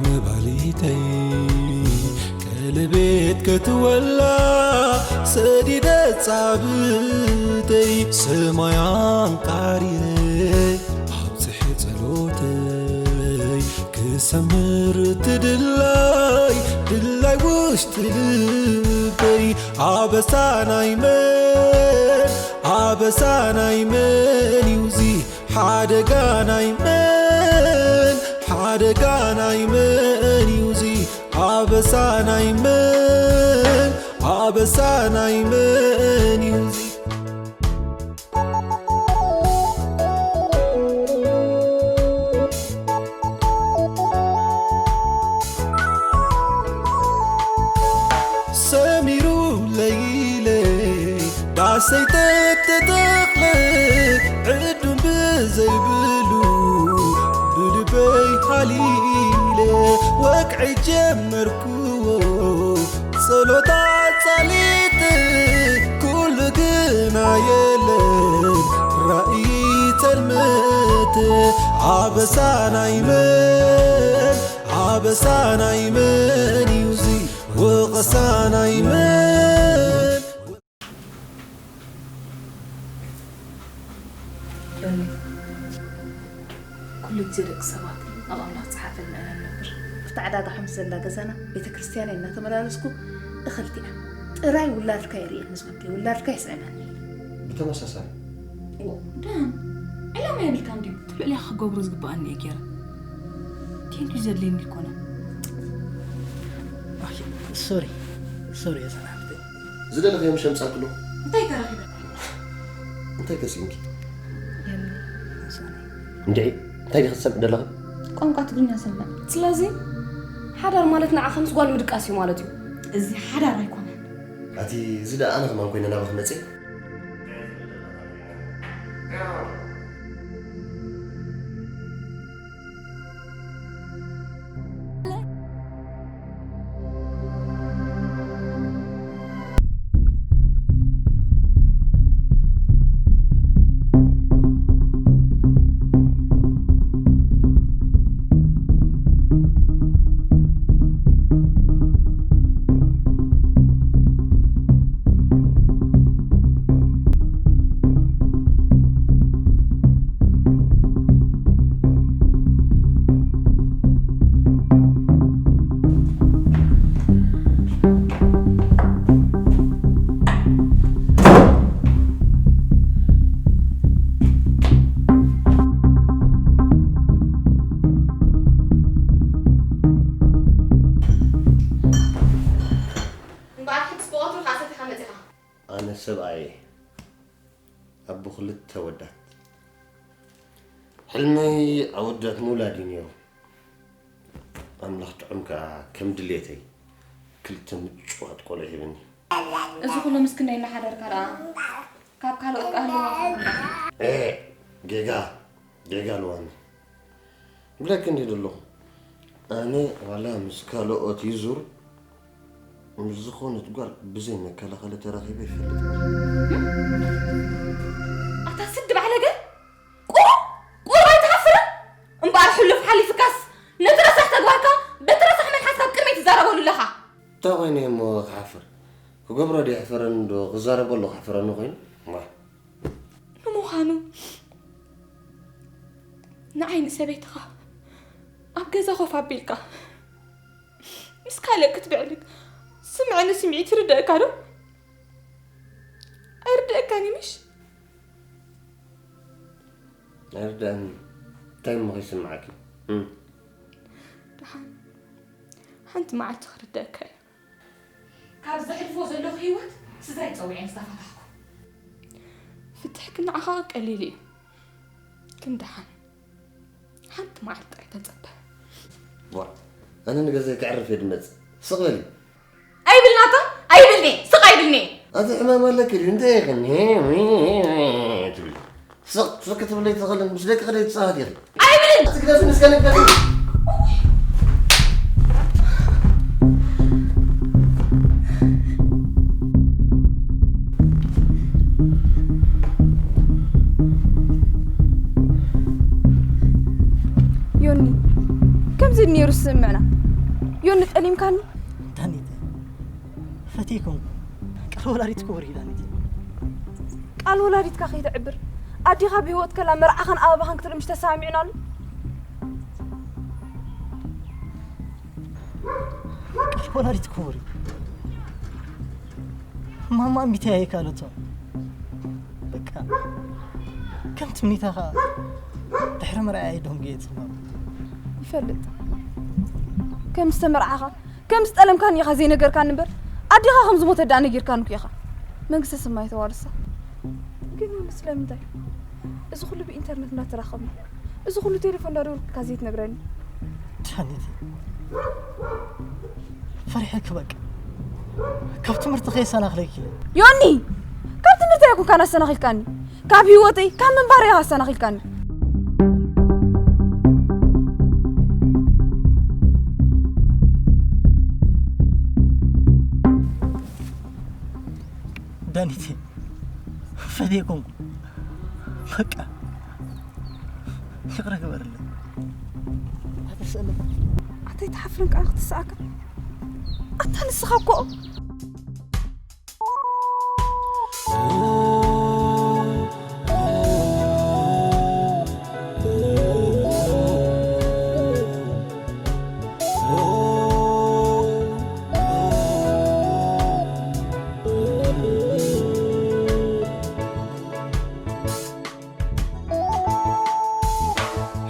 መባሊተይ ቀለቤት ከትወላ ሰዲደ ጻብተይ ሰማይ ኣንቃሪረ ኣብጽሐ ጸሎተይ ክሰምር ትድላይ ድላይ ውሽጢ ልበይ ኣበሳናይ መን ኣበሳናይ መን እዩ እዚ ሓደጋ ናይ መን ሓደጋ ናይ መን እዩ እዚ ኣበሳ ናይ መን ኣበሳ ናይ መን እዩ እዚ ሰሚሩ ለይለ ዳሰይ ተተተኽለ ዕዱም ብዘይብሉ ብልበይ ሃሊለ ወቅዒ ጀመርኩዎ ጸሎታ ጸሊት ኩሉ ግና የለን ራእይ ጸልመት ኣበሳ ናይ መን ኣበሳ ናይ መን እዩ እዚ ወቐሳ ናይ መን ዮኒ፣ ኩሉ ግዜ ደቂ ሰባት ኣብ ኣምላኽ ዝሓፈልና ኢና ንነብር። ኣብቲ ዕዳጋ ሓሙስ ዘላ ገዛና ቤተ ክርስትያነይ እናተመላለስኩ እኽልቲ እያ። ጥራይ ውላድካ ይርእየኒ ዝብል ውላድካ ይስዕመኒ። ብተመሳሳሊ። ዳን፣ ዕላማ የብልካን ድዩ? እቲ ልዕሊኻ ክገብሮ ዝግብኣኒ እየ ገይረ። ቴንኪዩ ዘድልየኒ ኣይኮነን። ኦኬ፣ ሶሪ፣ ሶሪ እየ ሰላምተይ። ዝደለኽዮ ምሽ ኣምጻእክሎ። እንታይ ተረኺበ? እንታይ ከሲንኪ? የምኒ፣ ሶሪ። እንድዒ፣ እንታይ ዲኺ ትሰምዒ ዘለኺ? ቋንቋ ትግርኛ ሰምዕ። ስለዚ፣ ሓዳር ማለት ንዓኻ ምስ ጓል ምድቃስ እዩ ማለት እዩ። እዚ ሓዳር ኣይኮነን። ኣቲ፣ እዚ ደኣ ኣነ ከማን ኮይነ ናባኺ መጽየ? እምበኣር ሕጂ ብቐትሩ ከኣ ሰቲኻ መጺኻ። ኣነ ሰብኣይ እየ። ኣቦ ክልተ ወዳት። ሕልመይ ኣወዳት ምውላድ እዩ ነይሩ። ኣምላኽ ጥዑም ከኣ ከም ድሌተይ ክልተ ምጭዋት ቆልዑ ሂብኒ። እዚ ኩሉ ምስ ክንደይ እናሓደርካ ደኣ ካብ ካልኦት ከኣ ኣለዋ። ኤ፣ ጌጋ፣ ጌጋ ኣለዋኒ። ብለኪ እንዲ ዘለኹ፣ ኣነ ዋላ ምስ ካልኦት ይዙር፣ ምስ ዝኾነት ጓል ብዘይ መከላኸሊ ተራኺበ ይፈልጥ። ኣታ ስድ ባዕለገ፣ ቁሩብ፣ ቁሩብ ኣይትሓፍርን? እምበኣር ሕሉፍ ሓሊፍካስ፣ ነቲ ረሳሕ ተግባርካ፣ በቲ ረሳሕ መልሓስካ ኣብ ቅድመይ ትዛረበሉ ኣለኻ። እንታይ ኮይነ እሞ ክሓፍር? ክገብሮ ድየ ሕፈረኒ ዶ ክዛረበሉ ክሕፍረኒ ኮይኑ? ዋ። ንምዃኑ፣ ንዓይ ንሰበይትኻ ኣብ ገዛ ኮፍ ኣቢልካ ምስ ካልእ ክትብዕልግ ስምዐኒ ስምዒት ይርደኣካ ዶ? ኣይርደኣካን እዩ ምሽ? ኣይርደኣኒ። እንታይ እሞ ከይስምዓኪ? እም። ደሓን ሓንቲ መዓልቲ ክርደኣካ እዩ። ካብ ዘሕልፎ ዘለኹ ህይወት ስድራይ ጸዊዐ ምስ ተፋታሕኩ። ፍትሕኪ ንዓኻ ቀሊል እዩ። ግን ደሓን ሓንቲ መዓልቲ ጥራይ ተጸበ። ዋ፣ ኣነ ንገዛይ ከዕርፍ እየ ድመጽእ። ስቕ በሊ። ኣይብልናታ፣ ኣይብልኒ፣ ስቕ ኣይብልኒ። ኣቲ ሕማም ኣለኪ ድዩ? እንታይ ኢኺ? ትብሊ። ስቕ፣ ስቕ ክትብሊ ኣይትኽእልን። ምስ ደቂ ከደይ ትጻወት ኢኺ። ኣይብልን። ኣቲ ግደፍኒ እስከ ንግደፍ። ዮኒ፣ ከምዚ ነይሩ ዝስምዕና። ዮኒ ጠሊምካኒ? ዳኒት፣ ፈትየኩም። ቃል ወላዲት ክቡር እዩ ዳኒት። ቃል ወላዲትካ ከይተዕብር፣ ኣዴኻ ብህይወት ከላ መርዓኻን ኣበባኻን ክትርኢ ምሽ ተሰማሚዕናሉ? ቃል ወላዲት ክቡር እዩ። ማማ እምቢተይ ኣይካለቶ። በቃ ከም ትምኒታ ኸኣ ድሕሪ መርዓያ እየ ደንጉየ ዝኸም። ይፈልጥ። ከም ዝተመርዓኻ፣ ከም ዝጠለምካኒ ኢኻ ዘይነገርካኒ እምበር፣ ኣዴኻ ከም ዝሞተት ደኣ ነጊርካኒ እኮ ኢኻ። መንግስተ ሰማይ ተዋርሳ። ግን ዮኒ ስለምንታይ? እዚ ኩሉ ብኢንተርነት እንዳተራኸብና፣ እዚ ኩሉ ቴሌፎን እንዳደወልኩልካ ዘይትነግረኒ? ዳኒት፣ ፈሪሐኪ በቃ። ካብ ትምህርቲ ከየሰናኽለኪ ኢለ። ዮኒ! ካብ ትምህርቲ ኣይኮንካን ኣሰናኺልካኒ። ካብ ህይወተይ፣ ካብ ምንባረይ ኢኻ ኣሰናኺልካኒ። ዳኒት፣ ፈትየኩም። በቃ ይቕረ ግበርለይ። ኣይተስእለይ። ኣታ ኣይትሓፍርን ከኣ ክትስኣካ? ኣታ ንስኻ እኮ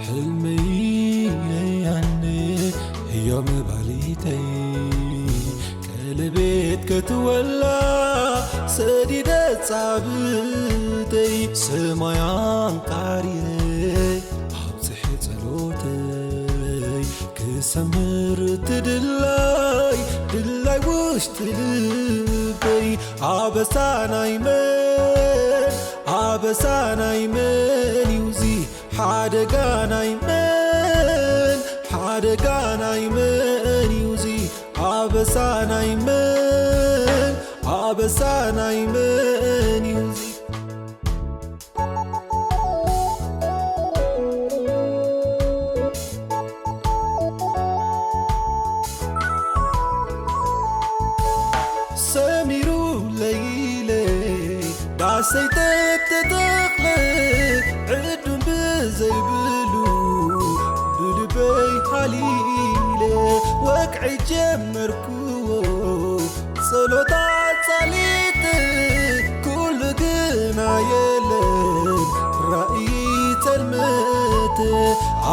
ሕልመይ ያኔ ህያው መባሊተይ ቀለቤት ከትወላ ሰዲደ ጻብተይ ሰማይ ኣንቃሪረ ኣብጽሐ ጸሎተይ ክሰምር ትድላይ ድላይ ውሽጢ ልበይ ኣበሳ ናይ መን ኣበሳ ናይ መን እዩ እዚ ሓደጋ ናይ መን ሓደጋ ናይ መን እዩ እዚ ኣበሳ ናይ መን ኣበሳ ናይ መን እዩ እዚ ሰሚሩ ለይለ ዳሰይ ተተተኽለ ዕዱም ብዘይብሉ ብልበይ ሃሊለ ወቅዒ ጀመርኩዎ ጸሎታ ጻሊት ኩሉ ግና የለን ራእይ ጸልመት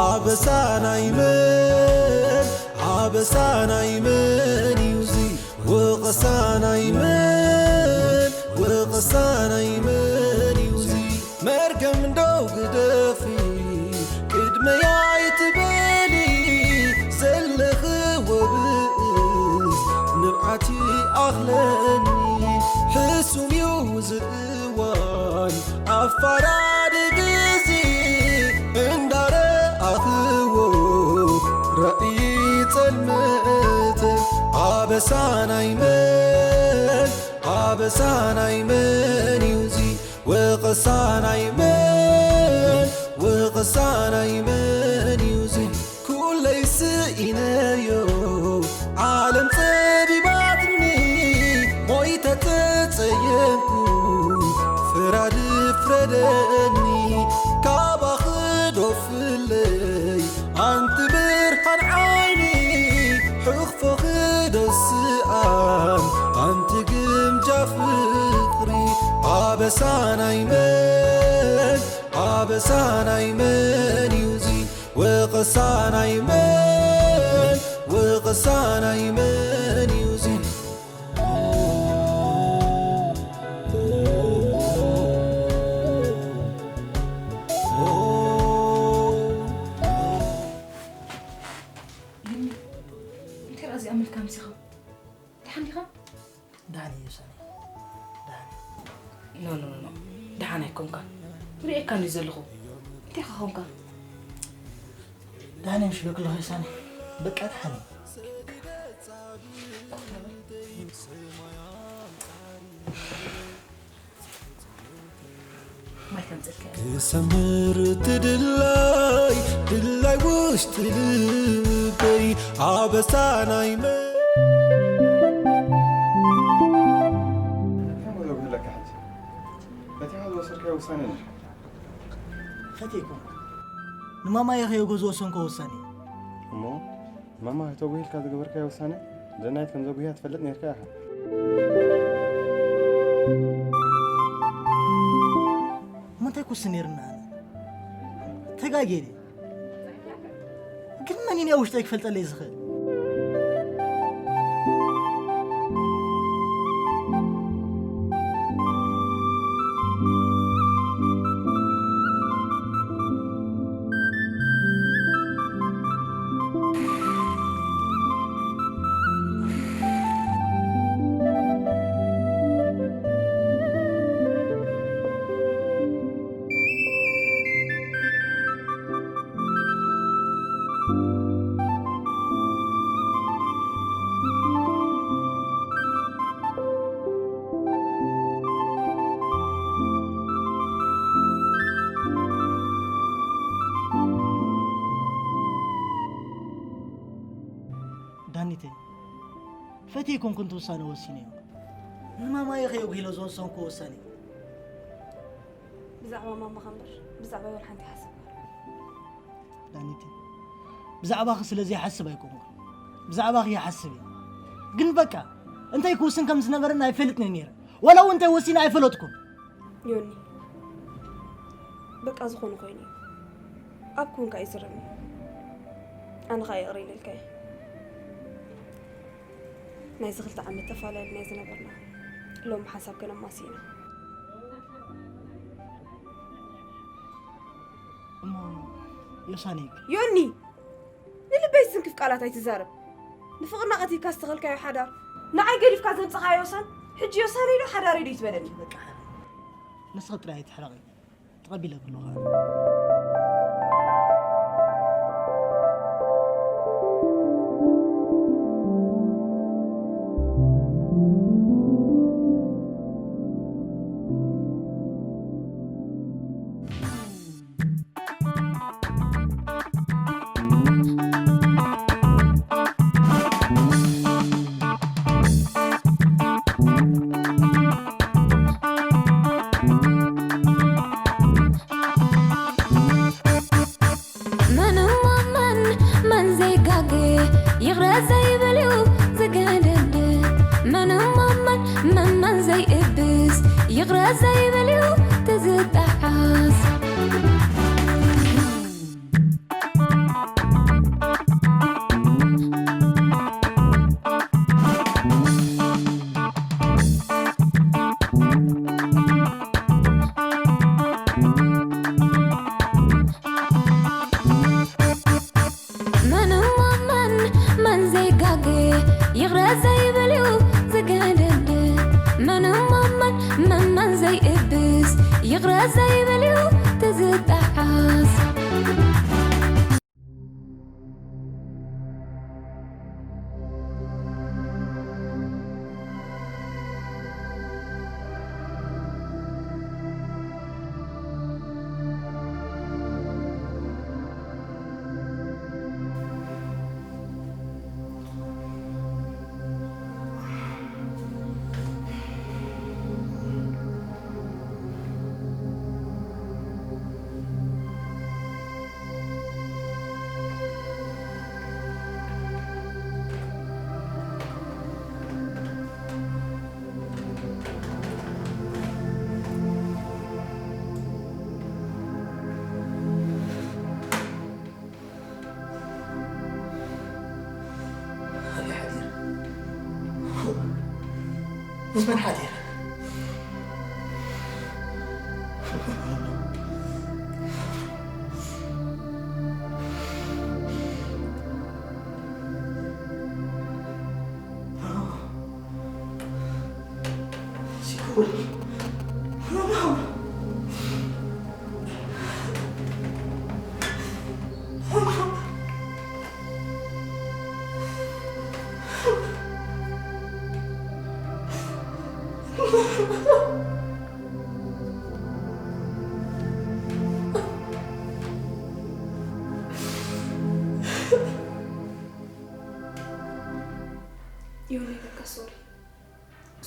ኣበሳ ናይ መን ኣበሳ ናይ መን እዩ እዚ ወቐሳ ናይ መን ወቐሳ ናይ መን እዩ እዚ መርገም እንደው ግደፊ ቅድመይ ኣይትበሊ ዘለኽዎ ብእስ ንብዓት ይኣኽለኒ ሕሱም እዩ ዝእዋን ኣፋራዲ ግዜ እንዳረኣኽዎ ራእይ ጸልመት ኣበሳ ናይ መን ኣበሳ ናይ መን እዩ እዚ ወቐሳ ናይ መን ወቐሳ ናይ መን እዩ እዚ ኩለይ ስኢነዮ ዓለም ጸቢባትኒ ሞይተ ተጸየምኩ ፍራድ ፍረደኒ ካባኺ ዶ ፍለይ ኣንቲ ብርሃን ዓይኒ ሕኽፎኺ ዶ ስኣን ኣንቲ ግምጃ ፍቕሪ ኣበሳ ናይ መን ኣበሳ ናይ መን እዩ እዚ ወቐሳ ናይ መን ወቐሳ ናይ መን እዩ እዚ እንታይ ደኣ እዚኣ መልካ ምሲኻ ደሓን ዲኻ? ደሓን እዩ ሰኒ ደሓን ኖ ኖ ኖ ደሓን ኣይኮንካን ርእየካ እንዲ ዘለኹ እንታይ ኸኾንካ ደሓን እዮም ሽሎ ክለኹ ሰኒ በቃ ደሓን እዩ ማይ ከምፅልካ ክሰምር ትድላይ ድላይ ውሽጢ ልበይ ኣበሳ ናይ መ- እንታይ ሞ ዘጉህለካ ሕጂ? ፈቲኻ ዝወሰድካዮ ውሳነ ነይሩ። ፈትየ ኣይኮንኩን። ንማማየ ከየጉህ ዝወሰንኮ ውሳነ እዩ። እሞ ማማ ከተጉሂ ኢልካ ዝገበርካዮ ውሳነ ደናይት ከም ዘጉህያ ትፈልጥ ነይርካ ኢኻ። እሞ እንታይ ክውስን ነይርና ኣነ? ተጋግየ ድየ? ግን መን እዩ ናይ ውሽጠይ ክፈልጠለይ ዝኽእል? ዳኒተይ፣ ፈትየ ኣይኮንኩን እቲ ውሳነ ወሲነዮ። ንማማየ ከየጉሂሎ ዝወሰንኩዎ ውሳነ እዩ። ብዛዕባ ማማኻ እምበር ብዛዕባይ ወላ ሓንቲ ይሓስብ። ዳኒተይ፣ ብዛዕባኺ ስለ ዘይሓስብ ኣይኮንኩን። ብዛዕባኺ ይሓስብ እየ። ግን በቃ፣ እንታይ ክውስን ከም ዝነበረኒ ኣይፈልጥን እየ ነይረ። ወላ እውን እንታይ ወሲነ ኣይፈለጥኩን። ዮኒ፣ በቃ ዝኾነ ኮይኑ እዩ። ኣብ ኩንካ እዩ ዝረኒ። ኣነ ኸኣ ይቕረ ኢለልካ እየ። ናይዚ ክልተ ዓመት ተፈላለና ዝነበርና፣ ሎሚ ሓንሳብ ከነማሲ ኢና። እሞ ዮሳነይ ከ? ዮኒ! ንልበይ ዝትንክፍ ቃላት ኣይትዛረብ። ንፍቕርና ቀቲልካ ዝተኸልካዮ ሓዳር፣ ንዓይ ገዲፍካ ዘምጸኻዮ ዮሳን፣ ሕጂ ዮሳነይ ዶ ሓዳረይ ዶ ይትበለኒ? በቃ፣ ንስኺ ጥራይ ኣይትሕረቒ። ተቐቢለ ከለኹ። መን እሞ መን፣ መን ዘይጋገ፣ ይቕረ ዘይብል እዩ ዝገደድ። መን እሞ መን፣ መን፣ መን ዘይእብስ፣ ይቕረ ዘይብል እዩ እቲ ዝጠዓስ። መን እሞ መን፣ መን ዘይጋገ፣ ይቕረ ዘይብል እዩ ዝገደድ። መን እሞ መን፣ መን፣ መን ዘይእብስ፣ ይቕረ ዘይብል እዩ እቲ ዝጠዓስ። ኣበይ ሓዲረ? ምስ መን ሓዲረ?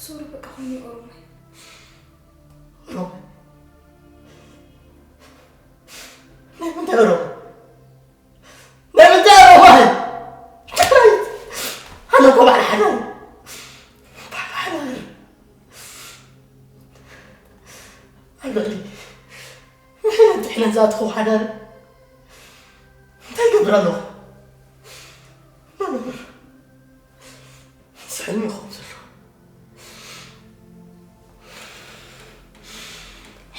ዞሮ በቃ ኮይኑ ኦሮማይ። ኦሮማይ? ናይ ምንታይ ኦሮማይ? ናይ ምንታይ ኦሮማይ? ኣነ እኮ በዓል ሓዳር፣ በዓል ሓዳር። ኣብ ልዕሊ፣ ምሕነት ድሕነት ዝኣተኹ ሓዳር እንታይ ይገብር ኣለኹ? መምህር፣ እዚ ሕልሚ ይኸውን ዘሎ።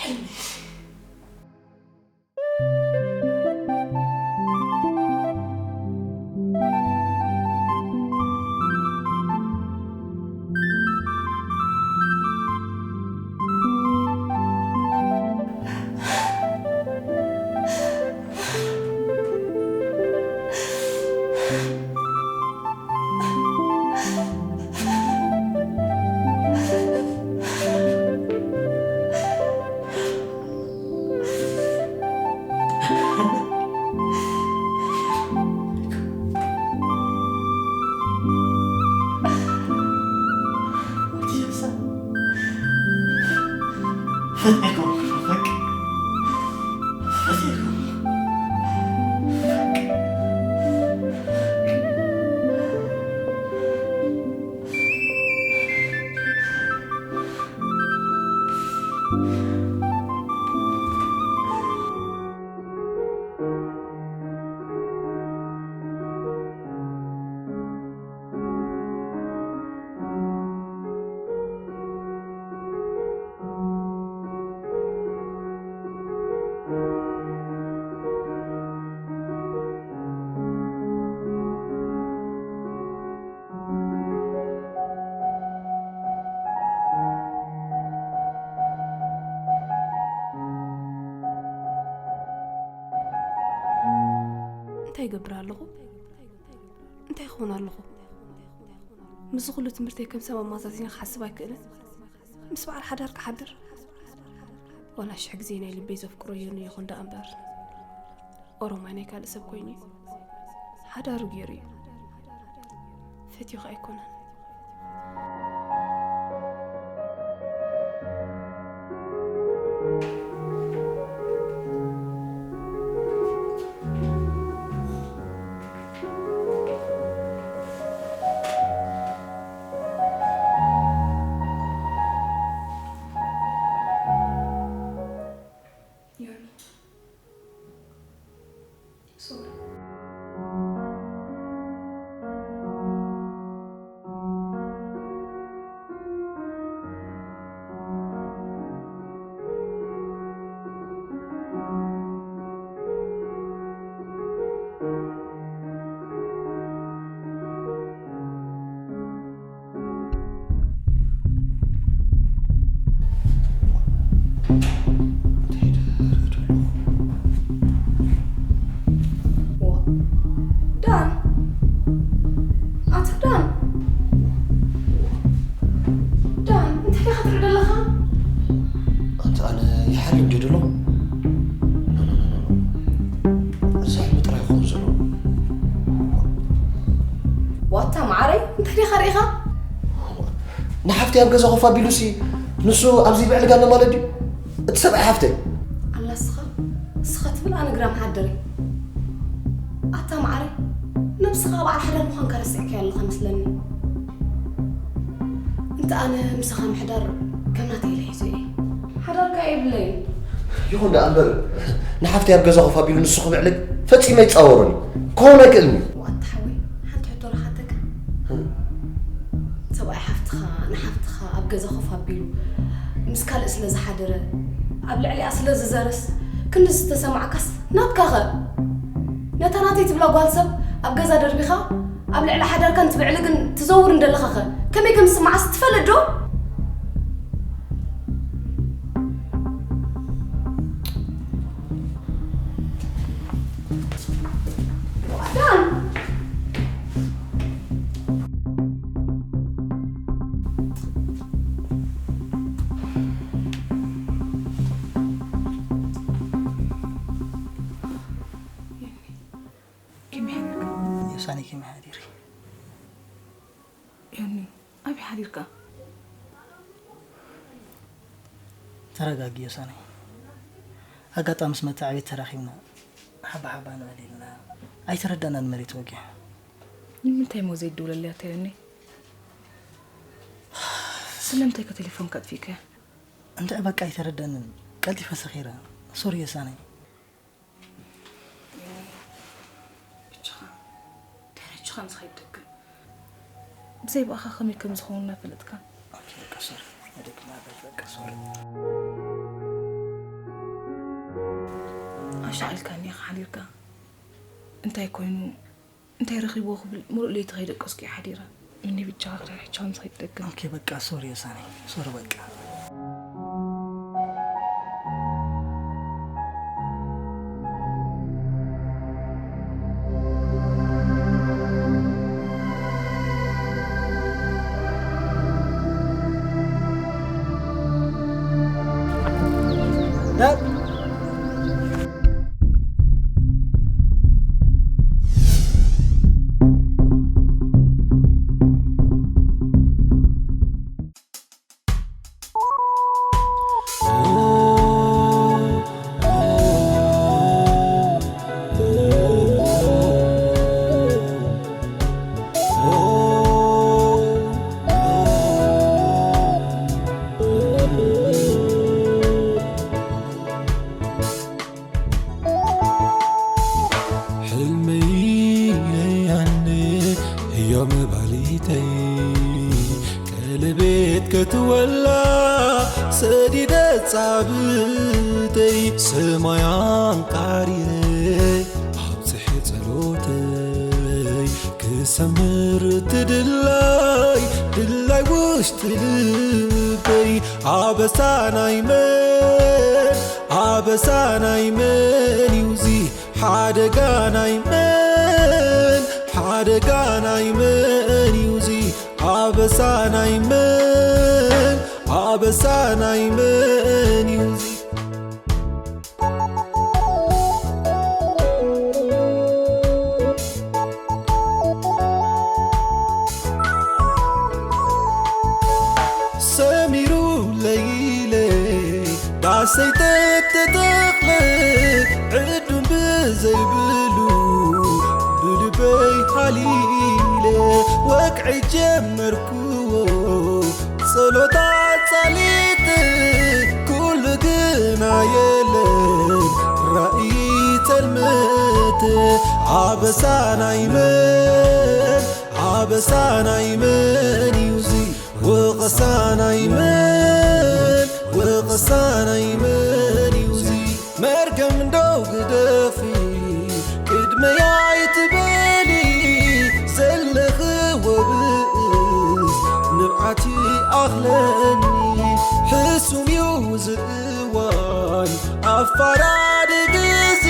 ሕልሚ። ፈቴኩም፣ በቃ፣ ፈቴኩም። እንታይ ይገብር ኣለኹ? እንታይ ክኾን ኣለኹ? ምስዚ ኩሉ ትምህርተይ ከም ሰብ ኣማዛዚነ ክሓስብ ኣይክእልን። ምስ በዓል ሓዳር ክሓድር? ዋላ ሽሕ ግዜ ናይ ልበይ ዘፍቅሮ ዮኒ ይኹን ደኣ እምበር፣ ኦሮማይ ናይ ካልእ ሰብ ኮይኑ እዩ። ሓዳሩ ገይሩ እዩ። ፈትዩኻ ኣይኮነን። ዮኒ፣ ሶሪ። ዋ፣ ዳን፣ ኣታ ዳን፣ ዳን፣ እንታይ ዲኻ ትርኢ ዘለኻ? ኣንተ ኣነ ይሓልም ድዩ ደሎ? ኖ፣ ኖ፣ ኖ፣ ኖ። እዚ ሕልሚ ጥራይ ክኸውን ዘለዎ። ዋታ መዓረይ፣ እንታይ ዲኻ ርኢኻ? ንሓፍተይ ኣብ ገዛ ኮፍ ኣቢሉሲ ንሱ ኣብዚ ይብዕልጋኒ ማለት ድዩ? እቲ ሰብኣይ ሓፍተይ። ኣላ ስኻ፣ ስኻ ትብል ኣነ ግራም ሓደሪ። ኣታ መዓረይ፣ ነብስኻ በዓል ሓዳር ምዃንካ ረሲዕካዮ ኣለኻ መስለኒ። እንተ ኣነ ምሳኻ ምሕዳር ከም ናተይ ኢለ ሒዘ እየ። ሓዳርካ የብለይን። ይኹን ደኣ እምበር፣ ንሓፍተይ ኣብ ገዛ ኮፍ ኣቢሉ ንሱ ክብዕልግ ፈጺመ ኣይጻወሮን እዩ። ክኸውን ኣይክእልን እዩ። ዋታ ሓወይ፣ ሓንቲ ሕቶ ልሓተካ። እም። ሰብኣይ ሓፍትኻ ንሓፍትኻ ኣብ ገዛ ኮፍ ኣቢሉ ምስ ካልእ ስለ ዝሓደረ፣ ኣብ ልዕሊኣ ስለ ዝዘረስ፣ ክንዲ ዝተሰማዕካስ ናትካ ኸ? ነታ ናተይ ትብላ ጓል ሰብ ኣብ ገዛ ደርቢኻ ኣብ ልዕሊ ሓዳርካ እንትብዕልግን ትዘውር እንደለኻ ኸ ከመይ ከም ዝስምዓስ ትፈልጥ ዶ? ዳን! ከመይ ሓዲርካ? የሳኒ ከመይ ሓዲሪ? ዮኒ፣ ኣበይ ሓዲርካ? ተረጋጊ ዮሳነይ። ኣጋጣሚ ምስ መታዕቤት ተራኺብና ሓባ ሓባ ንበል ኢልና ኣይተረዳእናን፣ መሬት ወጊሑ። ንምንታይ እሞ ዘይትድውለለይ ኣታ ዮኒ? ስለምንታይ ከ ቴሌፎንካ ኣጥፊእካያ? እንድዒ በቃ ኣይተረዳንን፣ ቀልጢፈ ሰኺረ። ሶሪ ዮሳነይ። ብቻኻ ተረችኻ ምስ ኸይድ ደክም። ብዘይ ብኣኻ ከመይ ከም ዝኸውን እናፈለጥካ። ኦኬ፣ በቃ ሶሪ። መደክና በል፣ በቃ ሶሪ። ኣሻቒልካኒ ኢኻ ሓዲርካ። እንታይ ኮይኑ እንታይ ረኺብዎ ክብል ሙሉእ ለይቲ ከይደቀስኩ እየ ሓዲረ። እኒ ብቻኻ ክረሕቻውን ዝኸይድ ደገም። ኦኬ፣ በቃ ሶሪ ዮሳኒ፣ ሶሪ በቃ። ሕልመይ ለያነ ህያም ባሊተይ ቀለቤት ከትወላ ሰዲደ ጻብተይ ሰማይ ኣንቃሪረ ኣብጽሐ ጸሎተይ ክሰምር ትድላይ ድላይ ውሽጢ ልበይ ኣበሳ ናይ መን ኣበሳ ናይ መን እዩ እዚ ሓደጋ ናይ መን ሓደጋ ናይ መን እዩ እዚ ኣበሳ ናይ መን ኣበሳ ናይ መን እዩ እዚ ሰሚሩ ለይለ ዳሰይ ተተተኽለ ዕዱም ብዘይብሉ ብልበይ ሃሊለ ወቅዒ ጀመርኩዎ ጸሎታ ጸሊት ኩሉ ግና የለን ራእይ ተልመት ኣበሳ ናይ መን ኣበሳ ናይ መን እዩ እዚ ወቐሳ ናይ መን ወቐሳ ናይ መን እዩ እዚ መርገም እንደው ግደፊ ቅድመይ ኣይትበሊ ዘለኽዎ ብእስ ንብዓት ይኣኽለኒ ሕሱም እዩ ዝእዋን ኣፋራዲ ግዜ